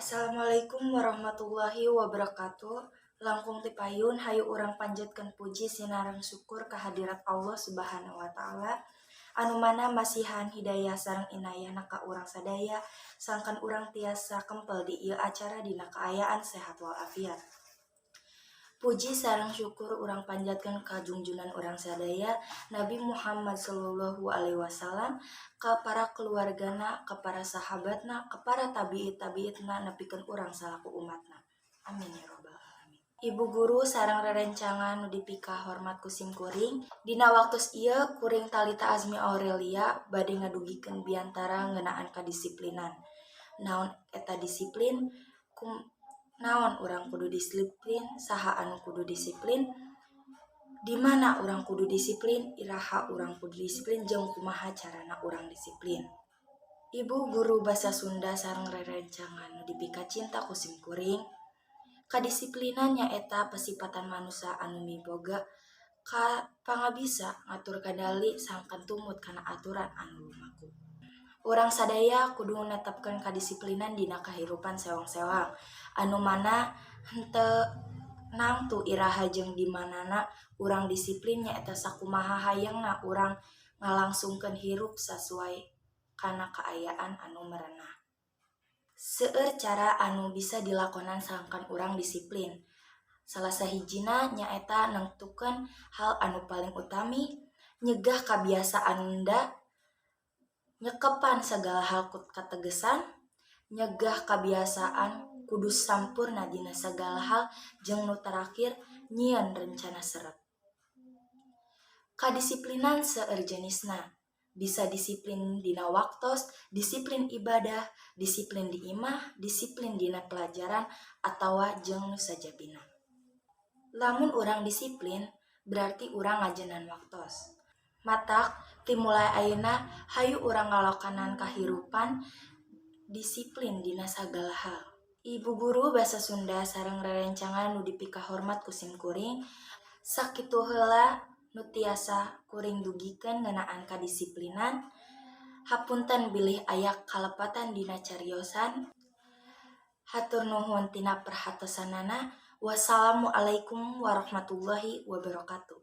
Assalamualaikum warahmatullahi wabarakatuh. Langkung ti payun, hayu urang panjatkeun puji sinareng syukur kehadirat Allah Subhanahu wa Ta'ala, anu mana masihan hidayah sareng inayahna ka urang sadaya sangkan urang tiasa kempel di ieu acara dina kaayaan sehat walafiat. Puji sareng syukur urang panjatkeun ka junjunan urang sadaya, Nabi Muhammad sallallahu alaihi wasallam, ka para keluargana, ka para sahabatna, ka para tabiit tabiitna, nepikeun urang salaku umatna. Amin ya robbal alamin. Ibu guru sareng rerencangan nu dipika hormat ku sim kuring, dina waktos ieu kuring Talita Azmi Aurelia bade ngadugikeun biantara ngeunaan kadisiplinan. Naon eta disiplin? Naon urang kudu disiplin? Saha anu kudu disiplin? Di mana urang kudu disiplin? Iraha urang kudu disiplin, jeung kumaha carana urang disiplin? Ibu guru basa Sunda sareng rerencangan nu dipika cinta ku sim kuring, kadisiplinan nyaeta pasipatan manusa anu miboga ka pangabisa ngatur kadali sangkan tumut kana aturan anu lumaku. Urang sadaya kudu netepkeun kadisiplinan dina kahirupan sewang-sewang, anu mana henteu nangtu iraha jeung di manana urang disiplin, nyaeta sakumaha hayangna urang ngalangsungkeun hirup sasuai kana kaayaan anu merenah. Seueur cara anu bisa dilakonan sangkan urang disiplin. Salah sahijina nyaeta nangtukeun hal anu paling utami, nyegah kabiasaan nunda, nyekepan sagala hal ku kategesan, nyegah kabiasaan kudu sampurna dina sagala hal, jeung nu terakhir nyieun rencana seret. Kadisiplinan seueur jenisna, bisa disiplin dina waktos, disiplin ibadah, disiplin di imah, disiplin dina pelajaran, atawa jeung nu sajabina. Lamun urang disiplin, berarti urang ngajenan waktos. Matak ti mulai ayeuna hayu urang ngalakonan kahirupan disiplin dina sagala hal. Ibu guru basa Sunda sareng rerencangan nu dipikahormat ku sim kuring, sakitu heula nu tiasa kuring dugikeun ngeunaan kadisiplinan. Hapunten bilih aya kalepatan dina cariosan. Hatur nuhun tina perhatosanana. Wassalamualaikum warahmatullahi wabarakatuh.